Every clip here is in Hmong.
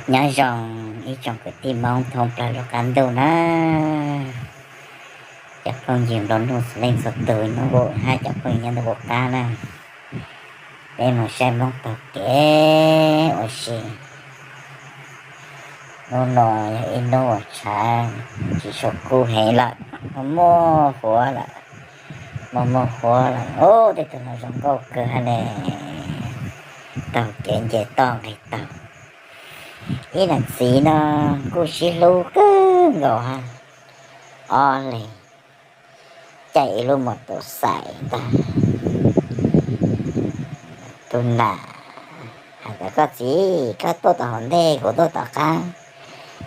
Nyob zoo ib tsoom kwv tij Hmoob thoob plaws lub qab ntuj na, cov phooj ywg nplua nuj txhua leej txhua tus, nyob ua hab cov phooj ywg nyob ntawm ua qab na. Peb mus saib Hmoob taug kev ua si. Hnub no yog ib hnub uas tshav tsis tshua kub heev lawm, muaj muaj huab lawm, muaj muaj huab lawm. Ub, tej tug no zoo nkauj kawg hab ne, taug kev nce toj nqis taug. Ib nam txiv no kuj sib hlub kawg nkaus hab, ob leeg caij ib lub mos tus xais ntag. Tus nam hais tias, koj txiv, koj tuaj tom hauv ntej, kuv tuaj tom qab,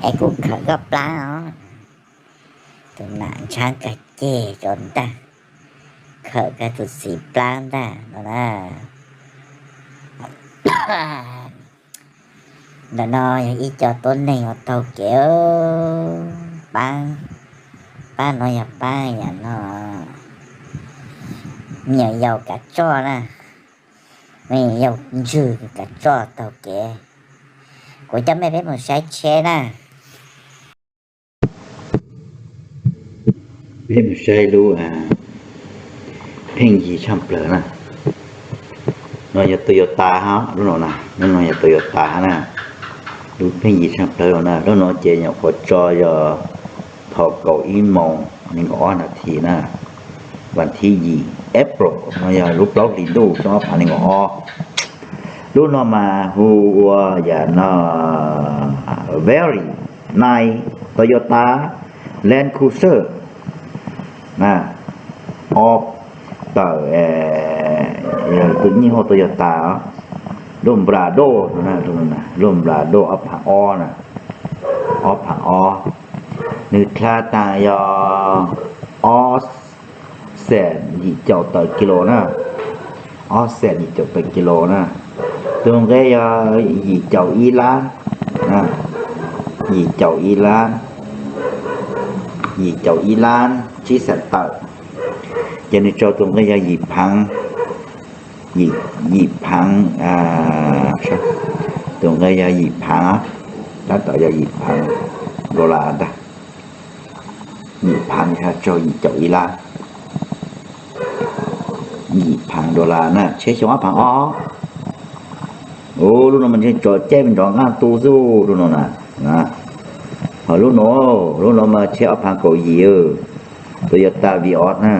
es kuv khawm koj plab os. Tus nam ntshav kag ceg rau ntag, khawm kag tus txiv plab ntag no na. Ntawm no yog ib co tuab neeg uas taug kev, paab, paab no yog paab yam no, me nyuam yaus kav tsoj na, me nyuam yaus ntswg kav tsoj taug kev. Kuv coj mej peb mus saib tsheb na. Peb mus saib lub pheej yig tshaj plawg na. No yog Toyota hab, lub no na, lub no yog Toyota hab na. Lub pheej yig tshaj plawg no na, lub no ces nyuam qhuav tso yog thaum kaum ib moos nees nkaum ob nas this na, vas thib yim April, no yog lub plaub hlis ntuj xyoo ob phav nees nkaum ob. Lub no mas hu ua yam no, very nice Toyota Land Cruiser na, ob tawm, tus nyij hu Toyota, lub Prado, lub Prado ob phav ob na, ob phav ob, nws dlha taag yog ob xees yim caum tawm kis lus na, ob xees yim caum tawm kis lus na. Tus nqe yog yim caum ib lab, yim caum ib lab, yim caum ib lab tsib xees tawm. Ces nws tsaug tus nqe yog yim phaav, yim phaav, tus nqe yog yim phaav, tab tom yog yim phaav dollar ntag. Yim phaav yog tsaug yim caum ib lab, yim phaav dollar na, tsheb xyoo ob phaav ob. Ub, lub no mas ntshe tso caij me nrov nqaj tu xwb lub no na. Ho lub no, lub no mas tsheb ob phaav kaum yim, Toyota Vios na.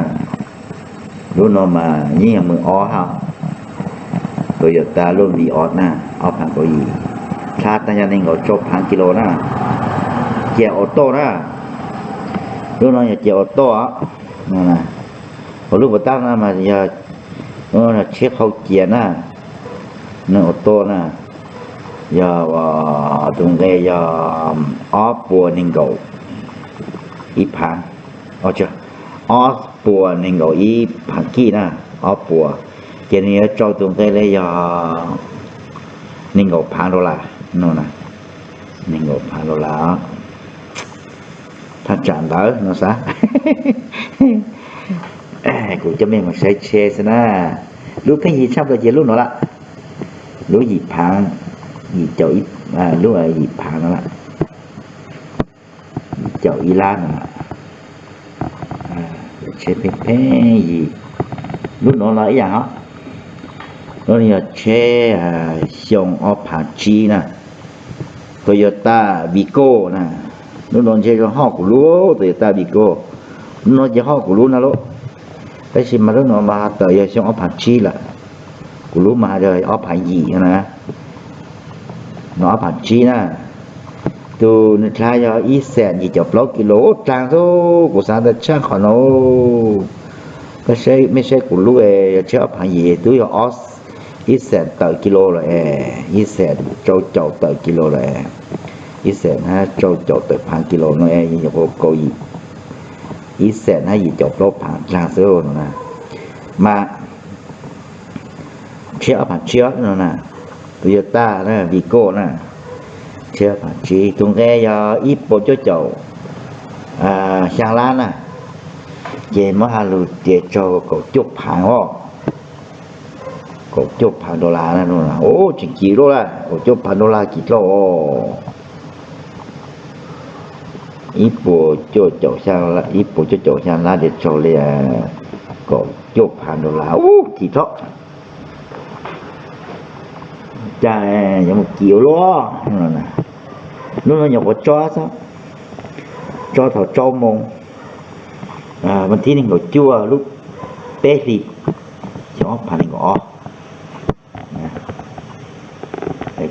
Lub no mas yeej yog mws ob hab, Toyota lub Vios na, ob phaav kaum yim, dlha taag yog nees nkaum rau phaav kis lus na. Cia auto na, lub no yog cia auto. Ho lub puas tab no mas yog tsheb qhau cia na, neeg auto na, yog tus nqe yog ob puas nees nkaum ib phaav, ob puas nees nkaum ib phaav kij na, ob puas, ces nws yuav tsaug tus nqe le yog nees nkaum phaav dollar no na, nees nkaum phaav dollar. Thaj tsam ntawd no xav, kuv coj mej mus saib tsheb xwb na. Lub pheej yig tshaj plaws ces lub no lawm, lub yim phaav, yim caum, lub yim phaav no lawm, yim caum ib lab no lawm. Tsheb pheej pheej yig, lub no los ib yam hab, lub no yog tsheb xyoo ob phaav tsib na, Toyota Vigo na. Lub no ntshe zoo hoj kuv lub, Toyota Vigo, lub no ces hoj kuv lub na lauj. Tab sis mas lub no mas has tawm yog xyoo ob phaav tsib lawm, kuv lub mas has tawm ob phaav yim na, no ob phaav tsib na. Tus nws dlha yog ib xees yim caum plaub kis lus, dlaag xwb, kuv xav tas tshaj qhov no. Koj saib, mej saib kuv lub, yog tsheb ob phaav yim twb yog ib xees tawm kis lus lawm, ib xees rau caum tawm kis lus lawm, ib xees hab rau caum tawm phaav kis lus no, nyuam qhuav kaum yim, ib xees hab yim caum plaub phaav dlaag xwb no na. Mas tsheb ob phaav tsib no na, Toyota na, Vigo na, tsheb ob phaav tsib, tus nqe yog ib puas cuaj caum xyaa lab na, ces muab has lug ces tsaug kaum cuaj phaav os, kaum cuaj phaav dollar na, ub, tseem kim dlua lawm, kaum cuaj phaav dollar kim dlua os. Ib puas cuaj caum xyaa, ib puas cuaj caum xyaa lab ces raug li kaum cuaj phav dollar ub, cim txhob. Cas yuav mus cim ua luaj. Lub no nyuam qhuav tso xwb, tso thaum rau moos vas thib nees nkaum cuaj lub peb hlis xyoo ob phav nees nkaum ob.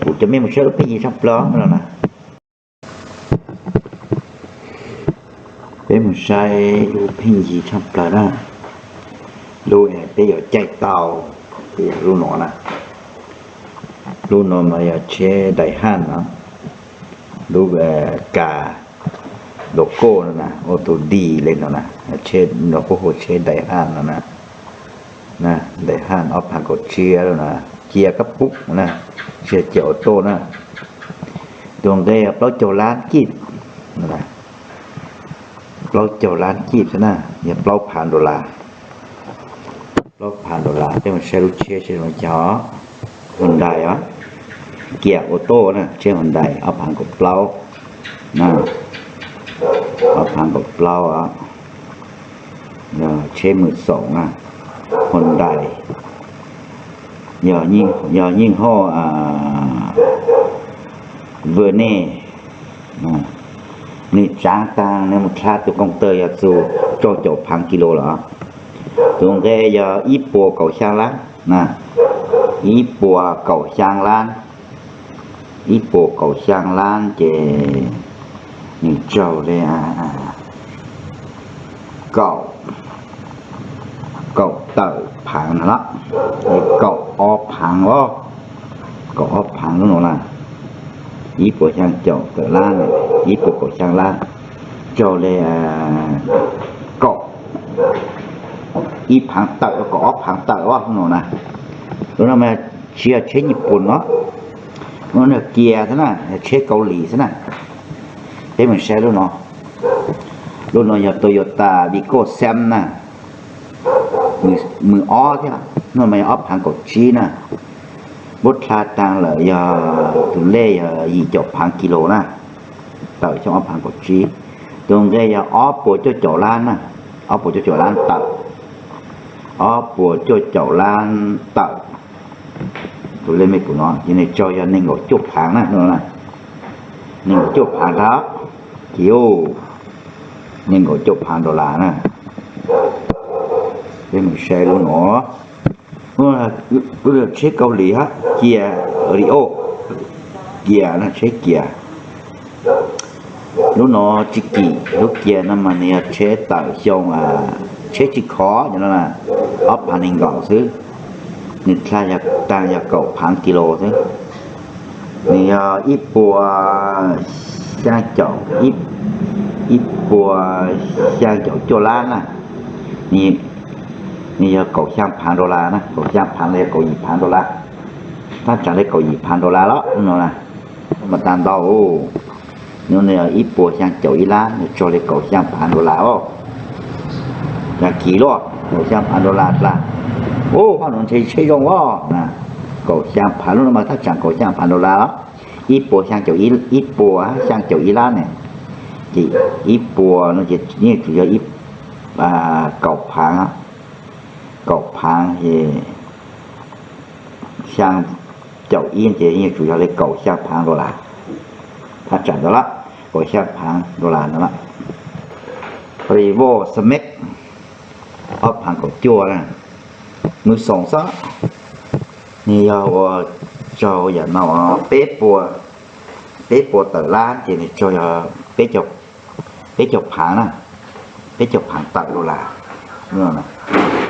Kuv coj mej mus saib lub pheej yig tshaj plaws no na. Peb mus saib lub pheej yig tshaj plaws na. Lub peb yuav caij tau, ces yog lub no na. Lub no mas yog tsheb Daihatz no, lub kas logo no na, Auto D li no na, tsheb no kuj hu tsheb Daihatz no na. Daihatz ob phav kaum tsib no na, cia kab pub na, tsis cia auto na. Tus nqe plaub caug lab kib, plaub caug lab kib xwb na, yog plaub phav dollar. Plaub phav dollar. Peb mus saib lub tsheb seb zoo cas. Hyundai os, kiag auto na, tsheb Hyundai ob phav kaum plaub, ob phav kaum plaub os. Yog tsheb mws xoom na, Hyundai, yog yeej hauj Verne, nws tsaav taag nws mus dlha tus koom tawg yog txug rau caum phaav kis lus lawm. Tus nqe yog ib puas kaum xyaa lab, ib puas kaum xyaa lab, ib puas kaum xyaa lab ces nws raug li kaum, kaum tawm phaav no, kaum ob phaav os, kaum ob phaav lub no na, ib puas xyaa caum tawm lab, ib puas kaum xyaa lab, raug li kaum ib phaav tawm, kaum ob phaav tawm os no na. Lub no mas tsis yog tsheb Nyij Pooj no, lub no kiag xwb na, yog tsheb Kaus Lim xwb na. Peb mus saib lub no, lub no yog Toyota Vigo Xev na, mws ob thiab, lub no mas yog ob phaav kaum tsib na. Muab dlha taag lawm yog tus lej yog yim caum phaav kis lus na, tawm xyoo ob phaav kaum tsib. Tus nqe yog ob puas cuaj caum lab na, ob puas cuaj caum lab tawm, ob puas cuaj caum lab tawm. Tus lej mej pum no ces nws raug yog nees nkaum cuaj phaav na, nees nkaum cuaj phaav tag, ces nees nkaum cuaj phaav dollar na. Peb mus saib lub no, lub tsheb Kaus Lim hab, Kia Rio, Kia na, tsheb Kia. Lub no tsis kim, lub Kia no mas nws yog tsheb tawm xyoo, tsheb tsis khov no, ob phaav nees nkaum xwb. Nws dlha yog taag yog kaum phaav kis lus xwb. Nws yog ib puas xyaa caum, ib puas xyaa caum cuaj lab na. Nws yog kaum xyaa phaav dollar na, kaum xyaa phaav los yog kaum yim phaav dollar. Thaj tsaam li kaum yim phaav dollar los no na. Mas taag ntau, nws yog ib puas xyaa caum ib lab, nws raug li kaum xyaa phaav dollar os. Yog kim luaj, kaum xyaa phaav dollar dlha. Ub, hab no ntshe tsheb zoo os. Kaum xyaa phaav, lub no mas thaj tsaam kaum xyaa phaav dollar os. Ib puas xyaa caum ib, ib puas xyaa caum ib lab ne, ces ib puas no ces yeej tsuas yog kaum phaav, kaum phaav es xyaa caum ib ces yeej tsuas yog li kaum xyaa phaav dollar. Thaj tsaam ntawd lawm, kaum xyaa phaav dollar ntawd lawm. Revo Smet ob phaav kaum cuaj na, mws xoom xwb. Nws yog ua raug yam no, peb puas tawm lab ces nws raug yog peb caug phaav na, peb caug phaav tawm dollar.